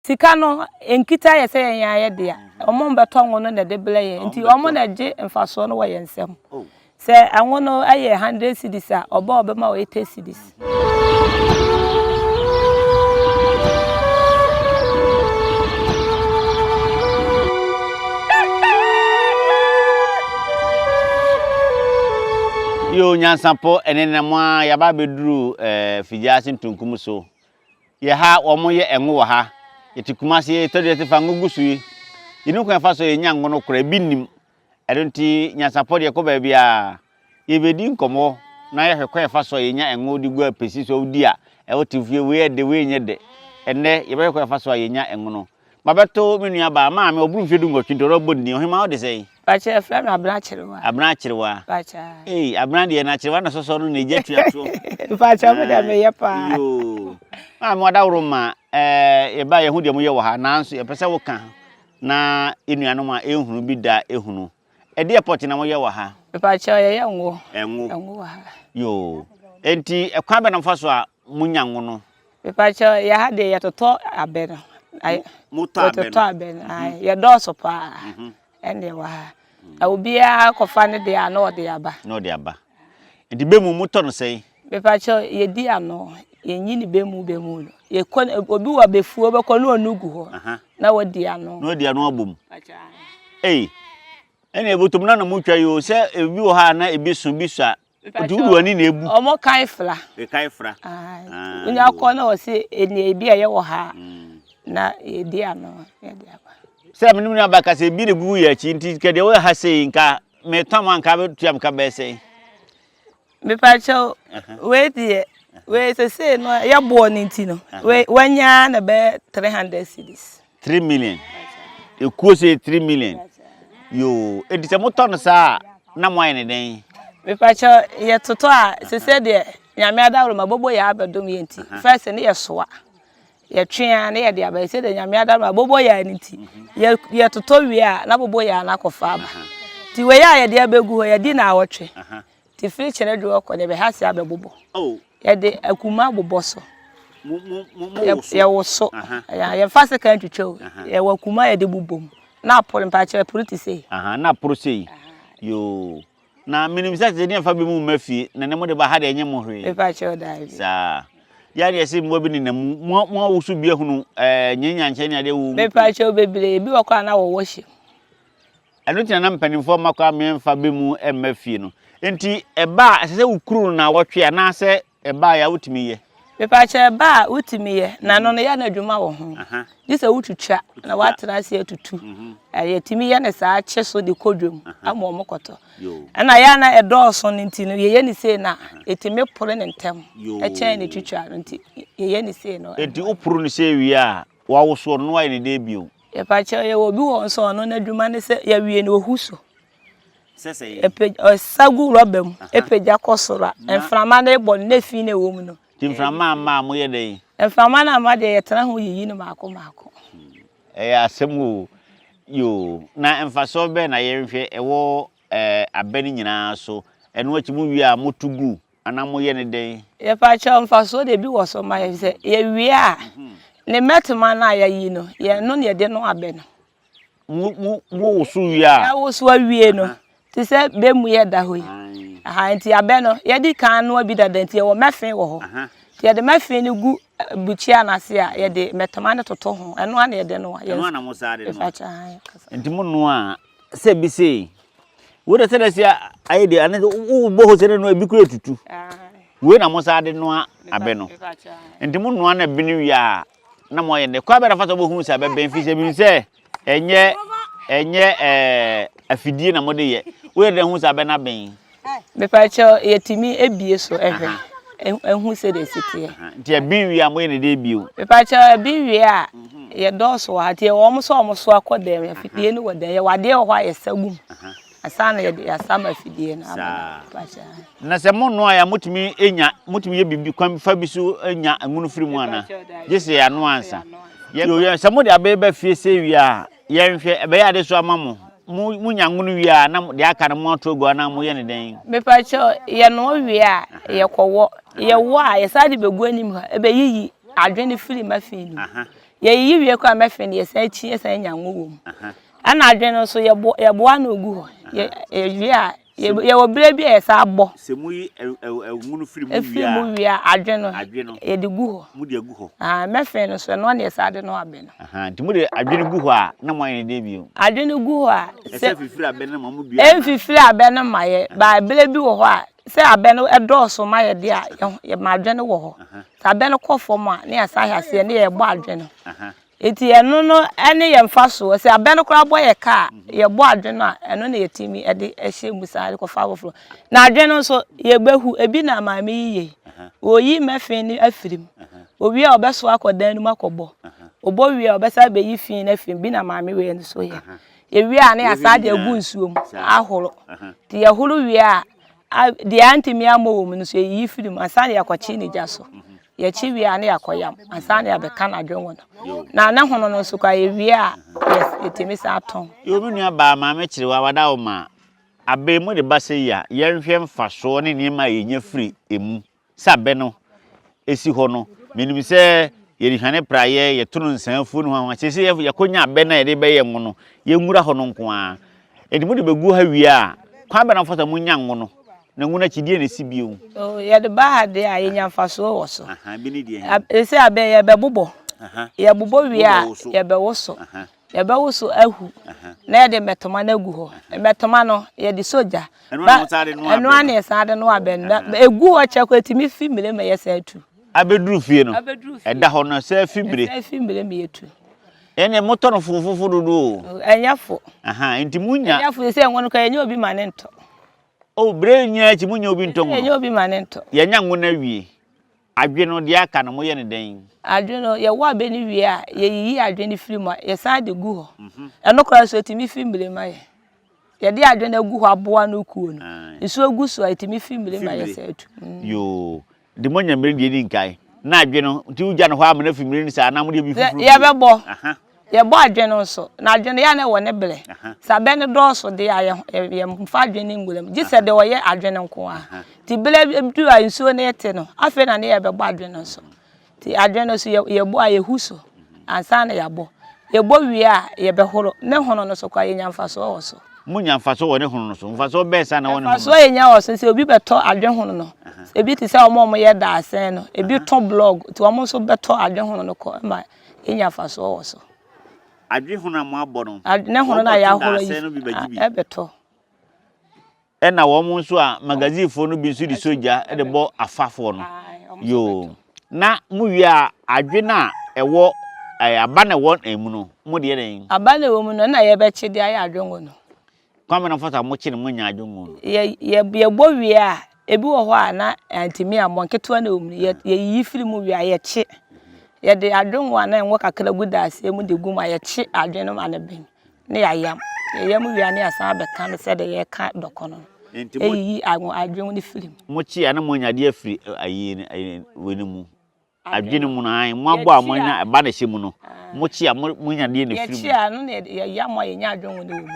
Sika no, nkita yɛ sɛ yɛn ara yɛ dea. Wɔn bɛtɔ ngo no na ɛde brɛ yɛn. Nti wɔn na ɛgye mfasoɔ no wɔ yɛn nsam. Sɛ ngo no yɛ 100 cedis a, ɔba a ɔbɛma wo 80 cedis. Yoo Nyansapɔ ɛne nam a yɛaba abɛduru eh, Figyase Ntonkum so. Yɛ ha wɔn yɛ ɛngo wɔ ha. Yɛte Kumasi yɛtɔ deɛ yɛte fa ngo gu so yi. Yɛnim kwan yɛfa so yɛnya ngo no koraa ebi nnim. Ɛno nti nyansapɔ deɛ ɛkɔ baabiara. Yɛbɛdi nkɔmmɔ na yɛahwɛ kwan yɛfa so a yɛnya ngo de gu apɛsi so a wodi a ɛwɔ te fie wei yɛ dɛ wei nyɛ dɛ. Ɛnnɛ yɛbɛhwɛ kwan yɛfa so a yɛnya ngo no. Mabɛto me nua baa maame ɔboro mfeɛ dunwɔtwe nti ɔrebɔ ne din. Ɔhemaa wode sɛn? Pakyɛ yɛfrɛ me Abena Kyerewa. Abena Kyerewa. Pakyɛ. Ei Abena deɛ na Kyerewa na sɔsɔ no na egya tua toɔ. Pakyɛ me deɛ meyɛ paa. Yoo. Maame wadaworo ma ɛɛ yɛba yɛho deɛ moyɛ wɔ ha nanso yɛpɛ sɛ woka na enuanom a ehunu bi da ehunu. Ɛdeɛ pɔte na moyɛ wɔ ha? Pakyɛ yɛyɛ ngo. Ɛngo. Ɛngo wɔ ha. Yoo. Enti ɛkwan bɛ na mofa so a monya ngo no? Mepakyɛw, yɛ ha deɛ yɛtotɔ abɛ no. Motɔ abɛ no? Yɛtotɔ abɛ no, ae. Yɛdɔɔso paa. Ɛndeɛ wɔ ha. Na obiara kɔfa ne deɛ a na ɔde aba. Na ɔde aba. Nti bɛ mu motɔ no sɛn? Mepakyɛw, yɛdi ano. Yɛnyi ne bɛ mu bɛ mu no. Yɛkɔ, obi wɔ abɛfuo bɛkɔ na ɔnu gu hɔ. Na wadi ano. Na wadi ano abom. Ei, ɛnna ɛbɔtɔm no na motwa yi o, sɛ ebi wɔ hɔ a na ebi so, bi sua. Nti wode w'ani na ebu. Ɔmo kan fra. Kan fra. Wonya kɔ na ɔse ɛnea ebi a ɛyɛ wɔ ha na yɛdi ano yɛde aba. Sɛ me ne me nua ba kasa ebi de gugu yɛ akyi nti nka deɛ wɔyɛ ha sei nka metɔn ma nka bɛtua me ka bɛyɛ sɛn. Mepakyɛw wei deɛ wei sesei no yɛ boɔ no nti no wei wanya na bɛyɛ 300 cedis. 3 million ekuo sɛ 3 million yoo enti sɛ motɔ no saa a na moayɛ ne dɛn. Mepakyɛ yɛtotɔ a sesɛ deɛ nyame adaworo ma bobo yɛ abɛdom yɛ nti first ne yɛsoa yɛtwe a ne yɛde aba sɛ deɛ nyame adaworo ma bobo yɛ no nti yɛtotɔ wie a na bobo yɛ no akɔfa aba nti wei a yɛde abɛgu hɔ yɛdi na awɔtwe Nti firi kyerɛ dwoɔ kɔ deɛ bɛha se abɛbobɔ. Yɛde akuma bobɔ so. Yɛwoso. Yɛmfa sekan ntwitwa o. Yɛwɔ akuma yɛde bobɔ mu. Na aporo mpakyɛ aporo te sei. Na aporo sei. Yoo. Na menim sɛ sɛ ne yɛmfa bi mu mma fie na ne mode ba ha deɛ ɛnyɛ mo hwee. Mepakyɛ daabi. Saa. Yɛ deɛ sɛ mmoa bi nenam mu. Mo mo awoso bi ahunu ɛɛ nyanyankyɛ ne adeɛ wɔ mu. Mepakyɛ bebree bi wɔ kɔ a na wɔwɔ hyɛ mu. Ɛno nti na na mpanimfoɔ mma koraa mfa bɛ mu mma fie no. Enti ɛba a, ɛsɛ sɛ wokuru no nnawɔtwe anaasɛ ɛba a wotumi yɛ? Mepakyɛ ɛba a wotumi yɛ, na ɛno no yɛ na adwuma wɔ ho. Gye sɛ wotwitwa na woatena ase atutu. Yɛtumi yɛ no saa kye so de kɔ dwam ama wɔn kɔtɔ. Ɛna yɛ a na ɛdɔɔso no nti no yɛyɛ no sei na ɛtumi pore no ntɛm kyɛn ne twitwa no nti yɛyɛ no sei no. Enti woporo no sei wie a, wawosoɔ no na woayɛ no dɛn bio? Yɛpakyɛw yɛwɔ obi wɔ hɔ nso ɔno n'adwuma ne sɛ yɛwie no ohu so. Sɛ sɛ Ɛpɛ ɔsa gu rɔba mu ɛpagya kɔ soro a mframa no bɔ no na efi na ɛwɔ mu no. Nti mframa amma a moyɛ dɛn? Mframa no amma deɛ yɛtena ho yiyi no maako maako. Ɛyɛ asɛm o. Yoo, na mfasoɔ bɛn na yɛnhwɛ ɛwɔ ɛɛ abɛ no nyinaa so? Ɛno akyi mowie a moto gu Anaa moyɛ no dɛn? Yɛpakyɛw mfasoɔ deɛ bi wɔ so ma yɛn sɛ yɛwie a ne mmɛtema no a yɛayi no yɛn no na yɛde no abɛ no. Mo mo mowoso wie a. Yɛawoso awie no te sɛ bɛ mu yɛ da hɔ yi aha nti abɛ no yɛdi kan noa bi dada nti yɛwɔ mɛfe wɔ hɔ nti yɛde mɛfe no gu bukyia no ase a yɛde mmɛtema no toto ho ɛno ara na yɛde noa. Ɛno ara na mo saa de noa. Nti mo noa a sɛ bi sei Wei de sɛdeɛ ɛsi ayɛ deɛ ane wobɔ hɔ sɛ no ebi kura tutu. Wei na mo saa de noa abɛ no. Nti mo noa na bi no wie a na mo ayɛ ne kwan bɛ na fa sɛ wobɛhunu sɛ abɛbɛn fi sɛ bi sɛ ɛnyɛ ɛnyɛ ɛɛ afidie na mo de yɛ. Woyɛ dɛ hu sɛ abɛ no abɛn. Mepakyɛw yɛtumi ebie so ɛhwɛ ehu sɛdeɛ ɛsi teɛ. Nti ɛben wie a moyɛ ne dɛ bio. Mepakyɛw ɛben wie a yɛdɔɔso wɔ ha nti yɛwɔ wɔn sɛ wɔn so akɔ dɛm afidie no wɔ dɛm yɛwɔ adeɛ wɔ hɔ a yɛsa gu mu ansa na yɛde yɛasa ama afidie no aba. Na sɛ mo noa yɛ a motumi nya motumi yɛ biribi kwan fa bi so nya nwunu firi mu ana gye sɛ yɛanoa ansa. Yɛ sɛ mode abɛ ba fie sɛ wie a Yɛnhwɛ, ɛbɛyɛ adesoa ama mo. Mo, monya ngo no wie a, na deɛ aka no moato agu anaa moyɛ no dɛn? Mepakyɛw, yɛnoa wie a, yɛkɔwɔ. Yɛwɔ a, yɛsan de begu anim ha, ɛbɛyiyi adwene firi mafin no mu. Yɛyiyi wie koraa a mɛfe no yɛsan kyi san nya ngo wɔ mu. Ɛna adwene no nso yɛbo yɛboa ano gu hɔ. Yɛ yɛwie a yɛwɔ berɛ bi a yɛsan bɔ. Sɛ moyi ngo no firi mu wie a. Firi mu wie a adwene no adwene no yɛde gu hɔ. Mode agu hɔ. Mɛfe no nso ɛno ara na yɛsan de noa abɛ no. Nti mode adwene gu hɔ a na moayɛ no dɛn bio? Adwene gu hɔ a sɛ. Ɛsɛ fifiri abɛ no ma mo dua anaa? Ɛmfifiri abɛ no ma yɛ but berɛ bi wɔ hɔ a Sɛ abɛ no dɔɔso ma yɛ deɛ a, yɛma adwene no wɔ hɔ. Sɛ abɛ no kɔ fam a, ne yɛasan ahyɛ aseɛ ne yɛrebɔ adwene no. Nti ɛno no ne yɛn mfasoɔ. Sɛ abɛ no koraa bɔ yɛ ka a, yɛbɔ adwene no a, ɛno na yɛtumi de hyɛ mu san de kɔfa afoforɔ. Na adwene no nso, yɛbɛhu. Ebi na maame yi yɛ yi. Ɔyi mmɛfe no afiri mu. Ɔwie a, ɔbɛsoa akɔ dan no mu akɔbɔ. Ɔbɔ wie a, ɔbɛsan abɛyi fi no afiri mu. Bi na maame wei nso yɛ. Yɛwie a na yɛasan de agu nsuo mu ahoro. Nti yɛhoro wie a, deɛ antumi ammɔ wɔ mu no nso yɛyiyi firi mu ansa na yɛakɔkye ne gya so. Yɛkye wie a na yɛakɔyam ansa na yɛabɛka n'adwengo no. Na ne hono no nso koraa yɛwie a yɛtumi san tɔn. Yoo me nua baa maame kyerewa wada wo ma abɛ mu de ba sɛ yi a yɛnhwɛ mfasoɔ ne nneɛma a yɛnya firi emu. Sɛ abɛ no si hɔ no, menim sɛ yɛde hwane praeɛ, yɛto no nsanfuo ne hwanhwa. Seesei yɛakɔnya abɛ no a yɛde bɛyɛ ngo no, yɛnwura hɔ no nko ara. Enti mode bɛgu ha wie a, kwan bɛn na mofa so a monya ngo no? Na ngo no akyi, deɛn na ɛsi bio? Oh, yɛde ba ha deɛ a, yɛnya mfasoɔ wɔ so. Aha, ebi ne deɛ he? Seesei abɛ yɛbɛbobɔ. Yɛbobɔ wie a, yɛbɛwoso. Yɛbɛwoso ahu na yɛde mmɛtoma no agu hɔ. Mmɛtoma no, yɛde sɔ gya. Ɛno ara na wɔsan de noa abɛ no. Ɛno ara na yɛsan de noa abɛ no. Na ɛgu hɔ kyɛ koraa, ɛtumi fi mmire ma yɛsan tu. Abɛduru fie no, ɛda hɔ no, ɛsan fi mmire. Ɛsan fi mmire ma yɛtu. Ɛnneɛ motɔ no fofofo dodo o. Ɛnyɛ fo. Nti monya. Ɛnyɛ fo, sɛ ngo no koraa, yɛnyɛ obi ma ne ntɔ. O, berɛ nyinaa akyi monya obi ntɔ ngo no. Yɛnyɛ obi ma ne ntɔ. Yɛanya ngo no awie. Adwe no, deɛ aka no, moyɛ no dɛn? Adwe no, yɛwɔ abɛ no wie a, yɛyiyi adwe no firi mu a, yɛsan de gu hɔ. Ɛno koraa nso, ɛtumi fi mmire ma yɛn. Yɛde adwe no agu hɔ aboa no kuo no, nsuo gu so a, ɛtumi fi mmire ma yɛsan atu. Yoo, nti moanya mmire no deɛ ɛdi nkan. Na adwe no, nti wogya no hɔ ara ma no afi mmire no saa anaa mode bi foforɔ bio? Yɛbɛbɔ. Yɛbɔ adwene no nso, na adwene no yɛ a na ɛwɔ ne berɛ. Sɛ abɛ no dɔɔso deɛ a, yɛmfa adwene no nwura mu, gye sɛ deɛ ɔyɛ adwene nko ara. Nti berɛ duru a nsuo no rete no, afei na ne yɛbɛbɔ adwene no nso. Nti adwene no nso yɛbɔ a yɛhu so ansa na yɛabɔ. Yɛbɔ wie a, yɛbɛhoro. Ne hono no so koraa yɛnya mfasoɔ wɔ so. Monya mfasoɔ wɔ ne hono no so? Mfasoɔ bɛn saa na ɛwɔ ne hono no so? Mfasoɔ a yɛnya wɔ so sɛ obi bɛtɔ adwene hono no, ebi te sɛ wɔn a wɔyɛ dadesɛn no, ebi tõ blɔg, nti wɔn nso bɛtɔ adwene hono no kɔ ma Yenya mfasoɔ wɔ so. Adwe hono a moabɔ no. Ne hono no a yɛahoro yi no bi bɛgye bi. Ɛbɛtɔ. Ɛna wɔn nso a magazinefoɔ no bi nso de sɔ gya de bɔ afafoɔ no. Yoo. Na mowie a adwe no a ɛwɔ aba no a ɛwɔ emu no mode yɛ dɛn? Aba no a ɛwɔ mu no ɛna yɛbɛkye de ayɛ adwengo no. Kwan bɛn na mofa so a mokye no monya adwongo no? Yɛ yɛ yɛbɔ wie a, ebi wɔ hɔ a na antumi ammɔ, nketewa na ɛwɔ mu no, yɛ yɛyiyi firi mu wie a, yɛkye. Yɛde adwongo anaa ngo kakra gu dadesɛn mu de gu mu a, yɛkye adwene no ma no ben na yɛayam. Yɛyam wie a na yɛasan abɛka no sɛdeɛ yɛreka dɔkono no. Nti mo. Ɛyiyi anwo adwene no firi mu. Mokye a na moanya adeɛ afiri ayi no ayi wei no mu. Adwene mu no, ae, mo abɔ a moanya ɛba na ɛhyɛ mu no, mokye a monya deɛ na ɛfiri mu. Yɛkye a, ɛno na yɛyam a yɛnya adwene no wɔ mu no.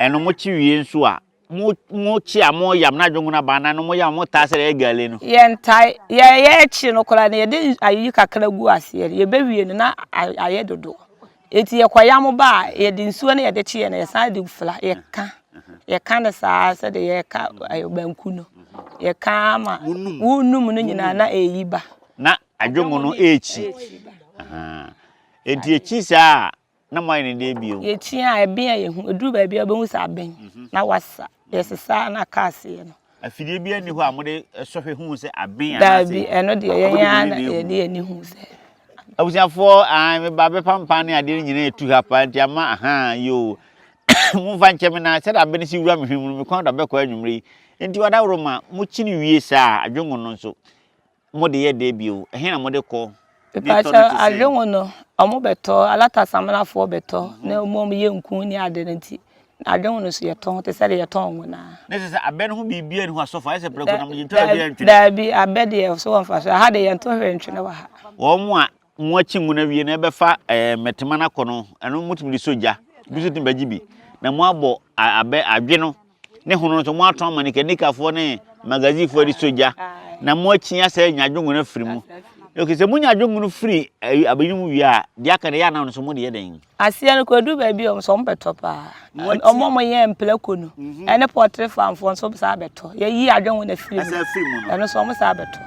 Ɛno mokye wie nso a, mo mokye a moyam na adwene no aba anaa no moyam a motaa sɛ ɛyɛ gale no? Yɛntae, yɛ yɛkye no koraa no yɛde ayi kakra gu aseɛ, yɛbɛwie no na ayɛ dodo. Enti yɛkɔyam ba a, yɛde nsuo no yɛde kyeɛ no yɛsan de fla, yɛka, yɛka no saa sɛdeɛ yɛka banku no. Yɛka ma wonum no nyinaa na ɛyi ba. Na adwongo no ɛrekyi. Enti ɛkyi saa a, na moayɛ no dɛn bio? Yɛkyi a, ɛben a yɛhu. Ɛduru baabi a wobɛhu sɛ aben na wasa. Yɛsesa na aka aseɛ no. Afidie biara nni hɔ a mode sɔ hwɛ hu sɛ aben anaasɛ. Daabi, ɛno deɛ yɛn ara na yɛde yɛn ani hu sɛ. Abusuafoɔ, ae, meba abɛpampan ne adeɛ no nyinaa ɛtu ha paa nti ama ahaa yoo. Momfa nkyɛ me na sɛdeɛ abɛ no si wura me hwene mu no, me kɔn dɔ abɛkɔ anwummerɛ yi. Nti wadaworoma, mokyini wie saa a, adwongo no nso, Mode yɛ dɛn bio? Ɛhe na mode kɔ? Ne tɔ no Mepakyɛw, te sɛn? adwengo no, ɔmo bɛtɔ, alata samena foɔ bɛtɔ, na ɔmo a ɔmo yɛ nku ne ade no nti, na adwengo no nso yɛtɔn te sɛ deɛ yɛtɔn ngo no ara. Na kyerɛ sɛ abɛ no ho biribiara nni hɔ asɔfo, ayɛ sɛ prɛko nam, yɛntwa baabiara ntwene. Daabi, abɛ deɛ so wɔ mfasoɔ, ɛha deɛ yɛnto hwee ntwene wɔ ha. Wɔn a moakyi ngo no awie no ɛbɛfa ɛɛ mmɛtema no akɔ no, ɛno motumi de sɔ gya, bi nso tumi bɛgye bi, na moabɔ abɛ adwe no ne hono nso moatɔn ama nikanikafo ne magazifoɔ de sɔ gya, na moakyi asɛ nya adwongo no afiri mu. Okay, sɛ monya adwengo no firi abɛyi mu wie a, deɛ aka no ɛyɛ anaa no so mode yɛ dɛn? Aseɛ no kɔduru baabi a wɔn nso wɔbɛtɔ paa. Wɔn a wɔyɛ mprako no ɛne pɔtre farmfoɔ nso saa bɛtɔ. Yɛyi adwengo no afiri mu no, ɛno nso wɔn saa bɛtɔ.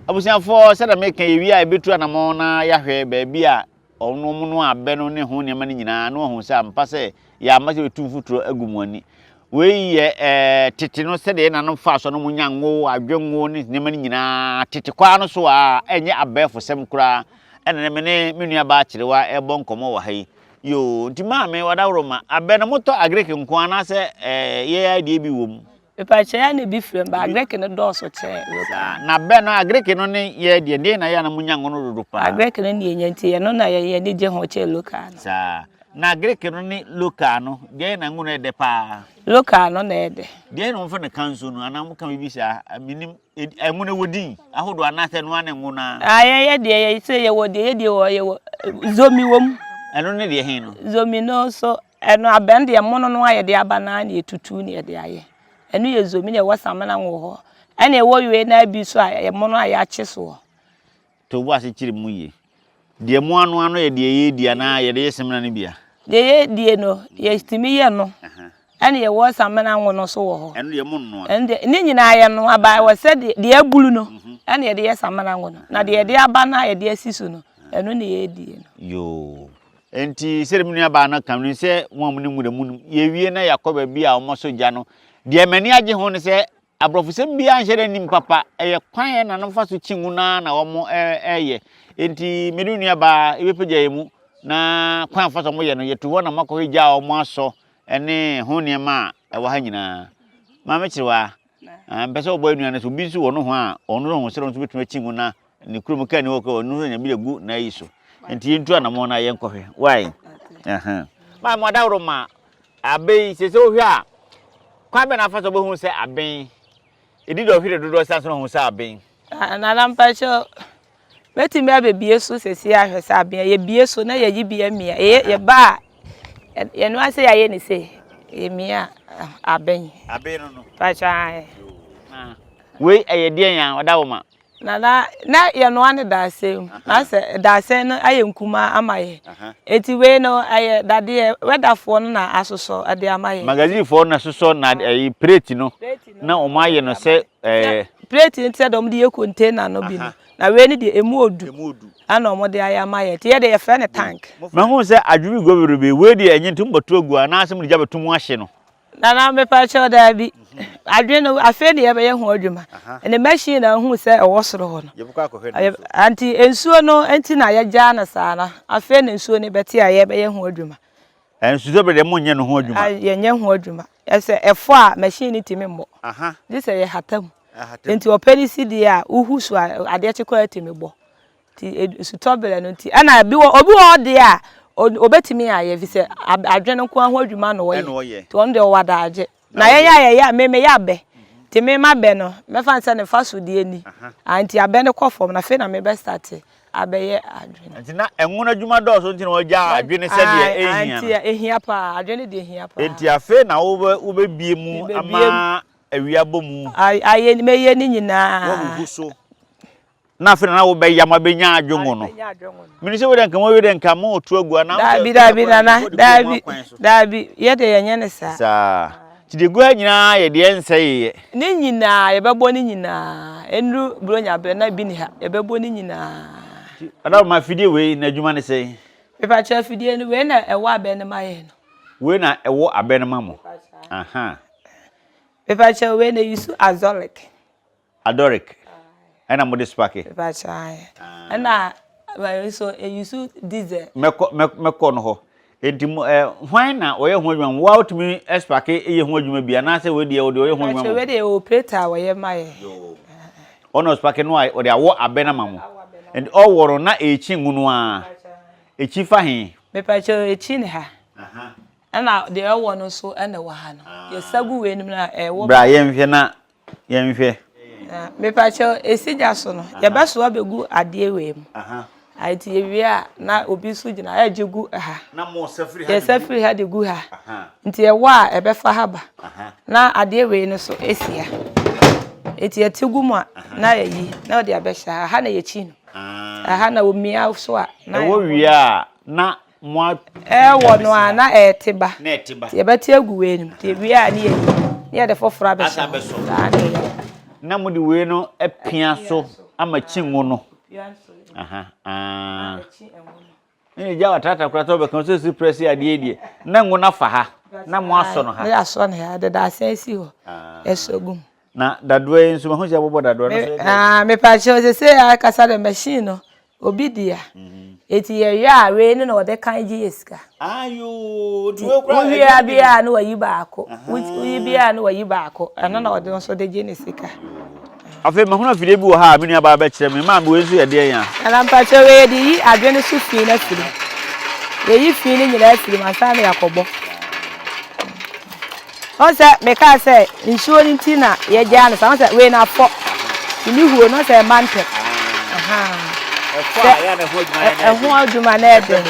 Abusuafoɔ, sɛdeɛ meka yɛwie a yɛbɛtu anamɔn na yɛahwɛ baabi a Wɔnom no abɛ no ne ho nneɛma no nyinaa na wɔahu sɛ ampa sɛ yɛamma sɛ yɛbɛtu mfuturo agu mo ani. Wei yɛ ɛɛ tete no sɛdeɛ yɛn nanom faa so no wɔnya ngo, adwengo ne nneɛma no nyinaa tete kwaa no so a ɛnyɛ abɛɛfosɛm koraa. Ɛna ne me ne me nua baa Kyerewa ɛrebɔ nkɔmmɔ wɔ ha yi. Yoo, nti maame wadaworoma, abɛ no motɔ agric nko anaasɛ ɛɛ yɛn deɛ bi wɔ mu? Mepakyɛ yɛ na ebi frɛ mu ba agric no dɔɔso kyɛn local. Saa na bɛ no agric no ne yɛ deɛ deɛ na yɛ na mo nya ngo no dodo paa. Agric no ne yɛ nya nti ɛno na yɛ yɛ ani gye ho kyɛn local no. Saa na agric no ne local no deɛ na ngo no yɛ dɛ paa. Local no na ɛyɛ dɛ. Deɛ na wɔn fɛ no kanso no anaa mo ka biribi saa menim ngo no wɔ din ahodoɔ anaasɛ ɛno ara ne ngo no ara. Ah yɛ yɛ deɛ yɛ sɛ yɛ wɔ deɛ yɛ deɛ wɔ yɛ wɔ zomi wɔ mu. Ɛno ne deɛ he no. Zomi no nso Ɛno abɛn deɛ mono no a yɛde aba no ara na yɛtutu na yɛde ayɛ. Ɛno yɛ zomi na ɛwɔ samena wɔ hɔ. Ɛna ɛwɔ wei na bi nso a ɛyɛ mono a yɛakye soɔ. To bo ase kyere mu yie. Deɛ moanoa no yɛ deɛ yɛredi anaa yɛde yɛ samina no bi a? Deɛ yɛdie no, yɛtumi yɛ no. Ɛna yɛwɔ samena ngo no nso wɔ hɔ. Ɛno deɛ monnoa? Ɛno deɛ, ne nyinaa yɛnoa but ɛwɔ sɛ deɛ abulu no ɛna yɛde yɛ samena ngo no. Na deɛ yɛde aba no a yɛde asi so no, ɛno na yɛdie no. Yoo. Enti sɛdeɛ me nuabaa no ka, menim sɛ mo a monim nwura mu no, yɛwie na yɛakɔ baabi a wɔsɔ gya no, deɛ m'ani agye ho ne sɛ aborɔfosɛm biara nhyɛ da nnim papa, ɛyɛ kwan a ɛnanom fa so kyi ngo no ara na wɔyɛ. Enti me ne me nuabaa yɛbɛpagya yɛn mu na kwan a wɔfa so wɔyɛ no, yɛtu hɔ na moakɔhwɛ gya a wɔasɔ ne ho nneɛma a ɛwɔ ha nyinaa. Maame Kyerewaa, mpɛ sɛ wɔbɔ nua no sɛ obi nso wɔ nohoa a, ɔno nso ho sɛ ɔno nso bɛtumi akyi ngo na Ne kurom kaa ni hɔ kɔ ɔno nso nyame agu n'ayi so nti yɛntu anamɔ na yɛnkɔhwɛ why maa mo adaworo ma abɛ yi sɛ sɛ wohwɛ a kwan bɛ na afa so wobɛhu sɛ aben ɛdi dɛ ɔhwere dodoɔ san so na ɔhu sɛ aben. Nana mpakyɛ mɛtumi abɛbie so sɛsi ahwɛ sɛ aben yɛbie so na yɛyi bi amia yɛba a yɛno ase yɛayɛ ne sei yɛmia aben. Aben no no. Mpakyɛ. Wei ɛyɛ deɛn a ɔda wo ma. Na na na yɛnoa no dadesɛn mu. Na sɛ dadesɛn no ayɛ nkumaa ama yɛ. Eti wei no ɛyɛ dadeɛ wɛdafoɔ no na asosɔ de ama yɛ. Magazinefoɔ na sosɔ na ɛyi plate no na wɔn ayɛ no sɛ ɛɛ. Plate no te sɛ deɛ wɔde yɛ container no bi no. Na wei no deɛ emu odu. Ɛna wɔde ayɛ ama yɛ. Nti yɛ deɛ yɛfrɛ no tank. Mahu sɛ adwene gu bebrebe wei deɛ ɛnyɛ nti mobɛto agu anaasɛ mode gya bɛto mu ahye no. Nana mepakyɛw daabi. Adwene no afei na yɛbɛyɛ ho adwuma. Ɛne machine na ahu sɛ ɛwɔ soro hɔ no. Yɛbɛkɔ akɔhwɛ no nso. Nti nsuo no nti na yɛgyaa no saa no. Afei na nsuo no bɛte a yɛbɛyɛ ho adwuma. Nsuo bɛ deɛ monyɛ no ho adwuma. Yɛnyɛ ho adwuma. Ɛsɛ ɛfɔ a machine no tumi mmɔ. Gye sɛ yɛhata mu. Nti ɔpɛ ne si deɛ a wohu so a adeɛ kye koraa tumi bɔ. Nti nsutɔ berɛ no nti ɛna bi wɔ obi wɔ hɔ deɛ a obetumi ayɛ fi sɛ adwene nko ara ho adwuma na ɔyɛ nti ɔno deɛ ɔwɔ adagye na yɛn a yɛyɛ a me meyɛ abɛ nti me ma bɛ no mɛfa no sɛ ne fa so deɛ ni nti abɛ no kɔ fam na afei na mebɛ starte abɛyɛ adwene. Nti na ɛnwono adwuma dɔɔso nti na wɔgyaa adwene sɛdeɛ ɛhia no. Nti ɛhia paa adwene deɛ ɛhia paa. Nti afei na wobɛbie mu ama awia bɔ mu. Ayɛ mɛyɛ ne nyinaa. Wahuhu so. Na afei na na wobɛyam abɛnya adwongo no. Mene sɛ wode nka moawie dɛ nka moto agu anaa Daabi daabi nana daabi daabi yɛ deɛ yɛnyɛ ne saa. Saa. Nti deɛ gu ha nyinaa yɛ deɛ ɛnsɛeɛ. Ne nyinaa yɛbɛbɔ ne nyinaa ɛnuru buronya berɛ na bi ni ha yɛbɛbɔ ne nyinaa. Madam afidie wei n'adwuma ne sɛn? Mepakyɛ afidie no wei na ɛwɔ abɛ no ma yɛn no. Wei na ɛwɔ abɛ no ma mo. Aha. Mepakyɛ wei na yusu azolic. Adoric ɛna mode spake. Ɛna nso eyi diesel. Mɛkɔ mɛkɔ no hɔ. Enti mo ɛ hwan na ɔyɛ ho adwuma? Wo a wotumi spake yɛ ho adwuma bi anaasɛ wei deɛ ɔde ɔyɛ ho adwuma mo? Wei deɛ operator a wɔyɛ ma yɛ. Ɔna ɔspake no a ɔde awɔ abɛ no ama mo. Enti ɔwɔ no na ekyi ngo no ara. Ekyi fa he? Mepakyɛw ekyi ne ha. Ɛna deɛ ɛwɔ no nso ɛna ɛwɔ ha no. Yɛsa gu wei no mu na ɛwɔ. Bra yɛnhwɛ na Yɛnhwɛ. Mepakyɛw, esi gya so no, yɛbɛsoa abegu adeɛ wei mu. Nti yɛwie a, na obi nso gyina ha regye gu ha. Yɛsa firi ha de gu ha. Nti ɛwɔ a, ɛbɛfa ha ba. Na adeɛ wei no nso si ha. Nti yɛte gu mu a, na yɛyi, na wɔde abɛhyɛ ha. Ha na yɛkyi no. Ɛha na wɔmia so a na Ɛwɔ wie a na mo a. Ɛwɔ no a na ɛte ba. Na ɛte ba. Nti yɛbɛte agu wei no mu. Nti ewie a ne yɛyi na yɛde foforɔ abɛhyɛ Asan hɔ. abɛsɔ. Saa na ɛyɛ. Na mode wei no apia so ama kyi ngo no. Pia so. Aha, ah. Na ɛkyi ngo no. Ne gya watratra koraa sɛ wobɛka sɛ si prɛse adeɛ deɛ na ngo no afa ha na mo asɔ no ha. Na yɛasɔ no ha yɛde dadesɛn si hɔ yɛsɔ gu mu. Na dadoa yi nso mahu sɛ yɛabobɔ dadoa no nso yɛ dɛn? Mepakyɛw sese akasa dɛ machine no obi dea eti yɛyɛ a wei no na wɔde kan gye yɛ sika. Ayoo nti wei koraa Wowie a biara na wayi baako woyi biara na wayi baako ɛno na ɔde nso de gye ne sika. Afei mahunu afidie bi wɔ ha a me nuabaa bɛkyerɛ me. Maame, wei nso yɛ deɛn a? Nana mpakyɛw wei yɛde yi adwene so fi no afiri mu. Yɛyi fi no nyinaa firi mu ansa na yɛakɔbɔ. Wohu sɛ mekaa sɛ nsuo no nti na yɛgyaa no saa. Wohu sɛ wei no afɔ. Nti ne huo no wohu sɛ ɛmma ntɛm. Ɛfɔ a ɛyɛ a na ɛho adwuma no Ɛho adwuma no yɛ den.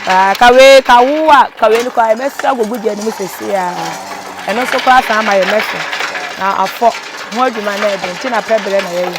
Ah, ka wei ka wo a ka wei no koraa yɛbɛsra agugu gya no mu seesei ara. Ɛno nso koraa san ma yɛmmɛhwɛ. Na afɔ. Ho adwuma no yɛ den nti na pɛ berɛ na yɛyɛ.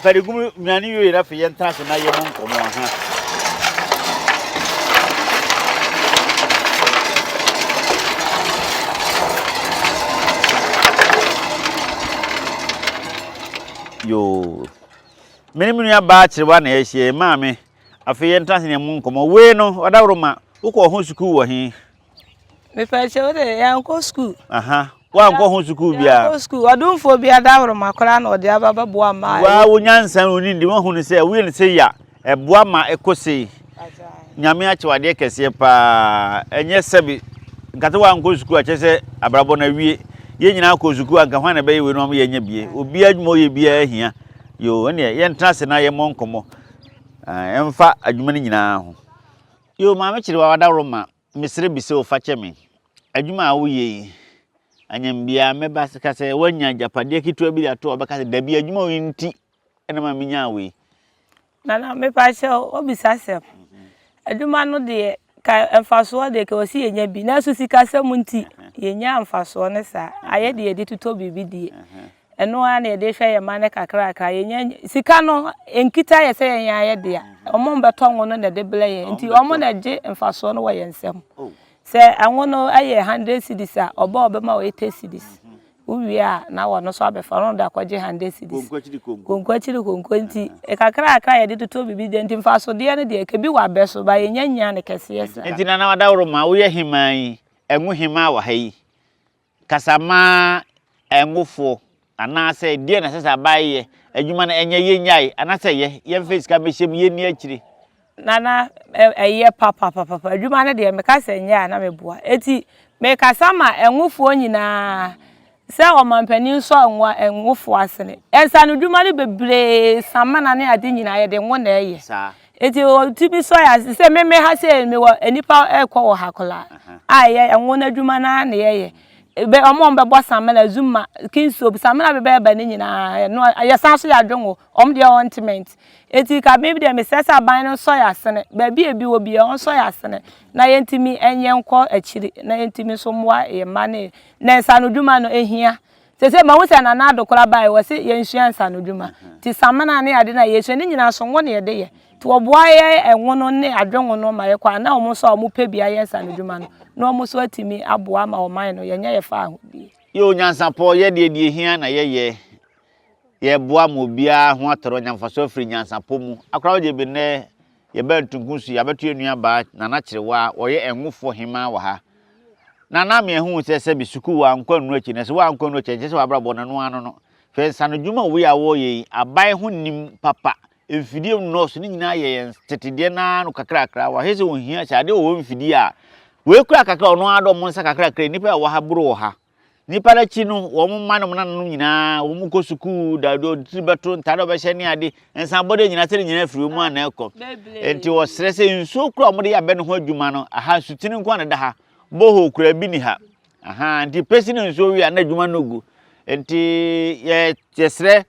Fɛde nnuane wie na afei yɛntena ase na yɛmmɔ nkɔmmɔ aha. Yoo. Me ne me nua baa Kyerewa na yɛahyia yi, maame. Afei yɛntena ase na yɛmmɔ nkɔmmɔ. Wei no, ɔdaworo wokɔɔ ho sukuu wɔ he? Mepɛ wo de yɛankɔ sukuu. Aha, woankɔ ho sukuu biara. Yɛankɔ sukuu. Ɔdomfoɔ bi adaworoma koraa na ɔde aba bɛboa mmaa. Waa wo nyansa no ni de woahunu sɛ woyɛ no sei a, ɛboa ma ɛkɔ sei. Nyame akyɛ wo adeɛ kɛseɛ paa. Ɛnyɛ sɛbi, nka sɛ woankɔ sukuu a kyerɛ sɛ abrabɔ no awie. Yɛn nyinaa kɔɔ sukuu a nka hwan na ɛbɛyɛ wei no ama yɛanya bie. Obiara adwuma ɔyɛ biara hia. Yoo, ɛnneɛ yɛntena ase na yɛmmɔ nkɔmmɔ. Ɛmfa adwuma no nyinaa ho. Yoo, Maame Kyerewa Adaworoma, Mesrɛ bisa o fakyɛ me. Adwuma a woyɛ yi, anyam biara mɛba ka sɛ woanya agyapadeɛ ketewa bi de ato a wobɛka sɛ dabi adwuma wei nti na ma menyaa wei. Nana mepakyɛw wobisa asɛm. Adwuma no deɛ ka mfasoɔ deɛ ka wɔsi yɛnya bi nanso sikasɛm nti yɛnnya mfasoɔ no saa. Ayɛ deɛ yɛde totɔ biribi die. Ɛno ara na yɛde hwɛ yɛn mma no kakrakra. Yɛnya sika no nkita yɛ sɛ yɛn ara yɛ dea. Wɔn bɛtɔ ngo no na ɛde brɛ yɛn nti wɔn na ɛgye mfasoɔ no wɔ yɛn nsam. Sɛ ngo no yɛ hundred cedis a, ɔba a ɔbɛma wo eighty cedis. Wowie a na wɔn nso abɛfa na wɔde akɔgye hundred cedis. Konko akyiri konko nti kakrakra a yɛde totɔ biribi deɛ nti mfasodeɛ no deɛ ɛka bi wɔ abɛ so ba yɛnya nnya no kɛseɛ saa. Nti Nana Adaworoma woyɛ hemaa yi, ngo hemaa wɔ ha yi, Kasa ma ɛnwofoɔ anaasɛ deɛ na ɛsɛ sɛ aban yɛ, adwuma no ɛnyɛ yɛnnyae anaasɛ ɛyɛ yɛmfa sika mmɛhyɛ mu yɛnni akyire. Nana ɛyɛ papapapapa adwuma no deɛ meka sɛ nyɛ a na meboa eti mekasa ma ɛnwofoɔ nyinaa sɛ ɔmanpanin nsɔ nwa ɛnwofoɔ asene nsanodwuma no bebree samina ne ade nyinaa yɛde ngo na ɛyɛ Enti otumi sɔ yɛn ase sɛ me me ha sei mewɔ nnipa ɛkɔ wɔ ha koraa a ɛyɛ ngo no adwuma no ara na yɛyɛ. Bɛ wɔn a wɔbɛbɔ samina, zuma, king soap, samina bɛbɛyɛ ba ne nyinaa ɛno yɛsan so yɛ adwengo, wɔn deɛ ointment. Enti ka me deɛ mesrɛ sɛ aban no nsɔ yɛn asene, baabi a ebi wɔ biara wɔnsɔ yɛn asene na yɛntumi nyɛ nkɔ akyiri na yɛntumi nso mmoa yɛn mma ne na nsanodwuma no ehia. Sese mahu sɛ Nana Addo koraa bae wɔse yɛnsua nsanodwuma nti samina ne ade no a yɛsua ne nyinaa so ngo na yɛde yɛ nti wɔboa yɛ ngo no ne adwengo no ma yɛkɔ a na wɔn nso a wɔpɛ bi ayɛ nsanodwuma no na wɔn nso atumi aboa ama ɔman no yɛnyɛ yɛ faahodie. Yoo nyansapɔ yɛ deɛ deɛ ehia na yɛyɛ yɛboa ma obiara ho atɔrɔ nya mfasoɔ afiri nyansapɔ mu akora wogye bi nnɛ Yɛbaa Ntunku so, yɛabɛto yɛn nuabaa Nana Kyerewaa, ɔyɛ ɛnwofoɔ hemaa wɔ ha. Nana me ahuu sɛ sɛbi sukuu wankɔ annuru akyi, na sɛ wankɔ annuru akyi a, ɛnkyerɛ sɛ w'abrabɔ no ɛno ara no no. Hwɛ nsanodwuma wei a wɔreyɛ yi, aban ho nnim papa, mfidie nnɔɔso, ne nyinaa yɛ yɛn tete deɛ no ara no kakrakra, wahwɛ sɛ ɔhia sɛ adeɛ wɔ hɔ mfidie a, wei kura kakra ɔno ara de ɔmo nsa kakrakra, nnipa a ɛwɔ ha boro wɔ ha. Nnipa no akyi no, wɔn mma ne wɔn nananom nyinaa, wɔn kɔ sukuu, da deɛ ɔde tiri bɛto, ntaade a ɔbɛhyɛ ne ade, nsabɔdeɛ nyinaa, sɛ ne nyinaa firi wɔn mu a na ɛkɔ. Enti wɔsrɛ sɛ nsuo kura a wɔde yɛ abɛ no ho adwuma no, aha nsutene nko a na ɛda ha, borehole koraa bi ni ha. Aha, nti pɛsi ne nsuo wie a na adwuma no gu. Enti yɛ yɛsrɛ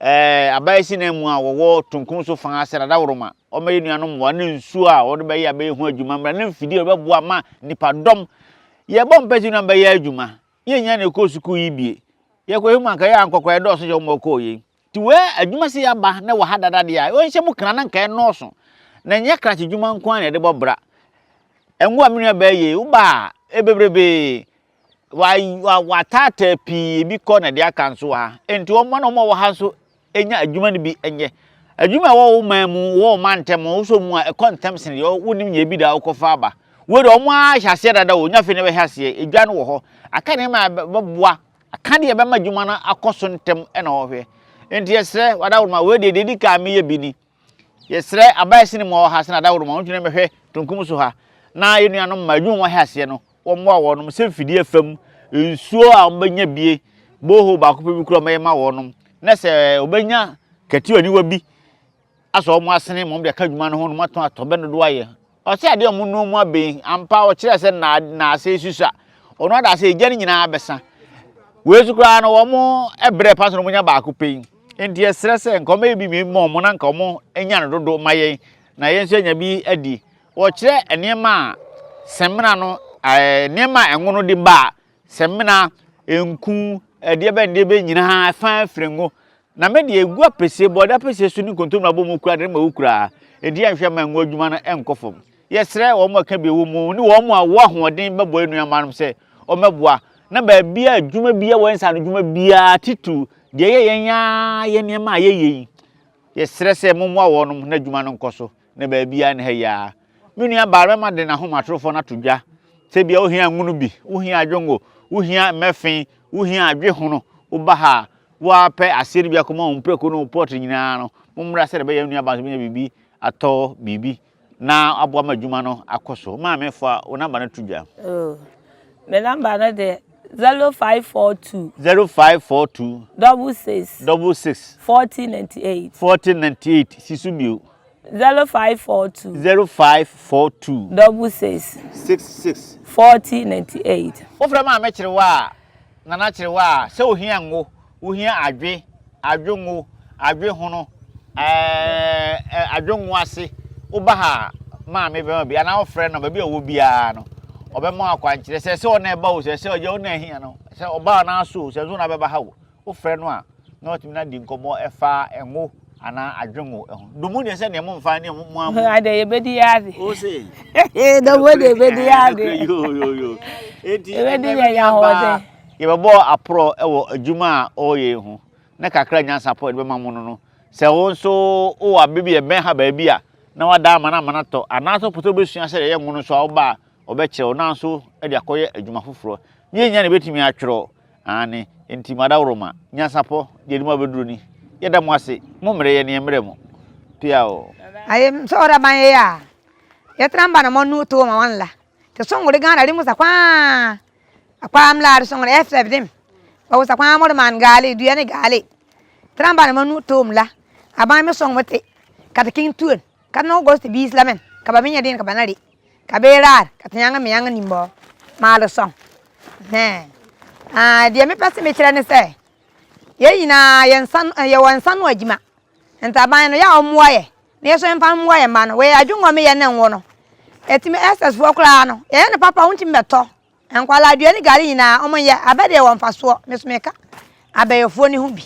ɛɛ abayɛsi nan mu a wɔwɔ Tunkum so fa ase Radaworoma, wɔmmɛyɛ nuanom mmoa ne nsuo a wɔde bɛyɛ abɛyɛ ho adwuma mmra ne mfidie a wɔbɛboa ma nnipadɔm. Yɛbɔ mpae sɛ nuanom bɛyɛ adwuma. Yɛn nyinaa na yɛkɔɔ sukuu yi bie. Yɛkɔ yi mu anka yɛ ankɔ koraa yɛdɔɔso kyɛ wɔn a wɔkɔɔ yei. Nti wei adwuma sɛ yɛaba na wɔ ha dada deɛ a, wɔnhyɛ mu kra na nka ɛnnɔɔso. Na ɛnyɛ krakye dwuma nko ara na yɛde bɔ bra. Ngo a me nua baa yei, woba a, ɛbebrebee. Wa, wa, wataataa pii, ebi kɔ na deɛ aka nso wɔ ha. Nti wɔn na wɔn a wɔwɔ ha nso nya adwuma no bi nyɛ. Adwuma a ɛwɔ wo man mu, wɔ wo mantam, wosɔ mu a ɛkɔ ntɛm sene deɛ wonim nyɛ bi da wokɔfa aba. Wei deɛ wɔn ara hyɛ aseɛ dada o, nya afei na ɛbɛhyɛ aseɛ, edwa no wɔ hɔ. Aka nneɛma a ɛbɛboa, aka deɛ ɛbɛma adwuma no akɔ so ntɛm na wɔhwɛ. Nti yɛsrɛ wadaworoma, wei deɛ deɛ ɛdi kan a meyɛ bi ni. Yɛsrɛ aban sene mu a ɔwɔ ha sene adaworoma, wɔntwene mmɛhwɛ Tonkum so ha na yɛn nuanom ma adwuma wɔahyɛ aseɛ no wɔmmoa wɔnom sɛ mfidie fam, nsuo a wɔbɛnya bie, borehole baako pɛ bi koraa wɔbɛyɛ ma wɔnom, na sɛ wɔbɛnya kɛteɛ aniwa bi asɔ wɔn asene ma wɔde aka adwuma no ho no wɔatɔn atɔ bɛ dodoɔ ayɛ. Ɔsɛ adeɛ a wɔn noa mu abɛn ampa ɔkyerɛ sɛ na naase susua ɔno ada sɛ egya no nyinaa bɛsa. Wei nso koraa no wɔn brɛ pa so na wɔnya baako pɛ yi. Nti yɛsrɛ sɛ nka wɔbɛyɛ bi ma wɔn na nka wɔn nya no dodo ma yɛn na yɛn nso anya bi adi. Wɔkyerɛ nneɛma a samina no ɛɛ nneɛma a ɛngo no de ba a, samina, nku, ɛdeɛ bɛn deɛ bɛn nyinaa ɛfa firi ngo. Na me deɛ egu apɛsie, bɔɔde apɛsie so ne nkontomire abɔ mu koraa deɛ ma ɛwu koraa. Enti yɛnhwɛ mma ngo adwuma no nkɔ fam. Yɛsrɛ wɔn a ɛka bi wɔ mu ne wɔn a wɔwɔ ahoɔden bɛboa yɛn nuammanom sɛ wɔmmɛboa na baabiara adwuma biara wɔ yɛn nsa ano adwuma biara titiriw deɛ ɛyɛ yɛn ara yɛn nneɛma a yɛyɛ yi. Yɛsrɛ sɛ mommoa wɔnom na adwuma no nkɔ so. Na baabiara ne ha yi ara. Me nua baa bɛma de n'ahomatorofo no ato dwa sɛ bia wohia ngo no bi, wohia adwongo, wohia mmɛfe, wohia adwehono, woba ha a, woapɛ aseɛ no bi akɔma wo mprako ne wo pɔt nyinaa no, mommra sɛdeɛ ɛbɛyɛ wo nua baa nso bɛnya biribi atɔ biribi na aboa ma adwuma no akɔ so. Maame fa wo namba no to dwa. Oh, me namba no de 0542. 0542. 66. 66. 4098. 4098 si so bio. 0542. 0542. 66. 66. 4098. Wofrɛ maame kyerewa a, nana kyerewa a, sɛ ohia ngo, wohia adwe, adwe ngo, adwe hono, ɛɛ adwe ngo ase, woba ha a, maame bɛma bi, anaa wofrɛ no baabi a ɔwɔ biara no, ɔbɛma wo akwankyerɛ sɛ sɛ ɔna ɛba o, sɛ sɛ ɔgya ɔna ahia no, sɛ ɔba ɔna so o, sɛ nso na bɛba ha o, wofrɛ no a, na watumi no adi nkɔmmɔ ɛfa ngo anaa adwe ngo ho. Domu deɛ sɛ deɛ momfa ne mo amu. Ade yɛbɛdi yɛ ade. O se. Domu deɛ yɛbɛdi yɛ ade. Yo yo yo. Enti yɛbɛdi yɛ yɛ ahoɔden. Yɛbɛbɔ aporɔ wɔ adwuma a ɔreyɛ yi ho, na kakra nyansapɔ a yɛde bɛma mo no no, sɛ wo nso wowɔ abe bi a ɛbɛn ha baabi a, na wada ama no ama no atɔ, anaasɛ wopɛ sɛ wobɛsua sɛdeɛ ɛyɛ ngo no nso a, woba a, wɔbɛkyerɛ wo, na nso de akɔyɛ adwuma foforɔ. Ne yɛn nyinaa na yɛbɛtumi atwerɛ, aane, enti mo adaworoma, nyansapɔ, deɛ ɛde mo abɛduru ni. Yɛda mo ase, mo mmerɛ yɛn ne yɛn mmerɛ mo. Piaw. Aye, sɛ ɔda ban ye a, yɛtena mba na mo nu to ma wan la. Te songore Ghana di musa kwaa. Akwaam laar soŋre FF dim ba wusa kwaa mor maan gaali duya ni gaali. Tran ba na ma nu toom la, a baŋ mi soŋ mi ti ka ti kiŋ tuen ka ti niŋ gos ti biis la men ka ba mi nya din ka ba na ri ka bee raar ka ti nyaŋa mi yaŋa nimbɔ maali soŋ. Hɛn. Aah deɛ mepɛ se mekyerɛ ne sɛ yɛn nyinaa yɛn nsa yɛwɔ nsa no adwuma nti aban no yɛ a ɔmmoa yɛ na yɛ so yɛmfa mmoa yɛn mma no wei adwengɔ meyɛ ne nwo no ɛtumi SS foɔ koraa no yɛyɛ no papa wontumi bɛtɔ Nkwadaa aduane gari nyinaa ɔmo nyɛ abɛ deɛ wɔ mfasoɔ me so meka abɛyɛfoɔ no ho bi.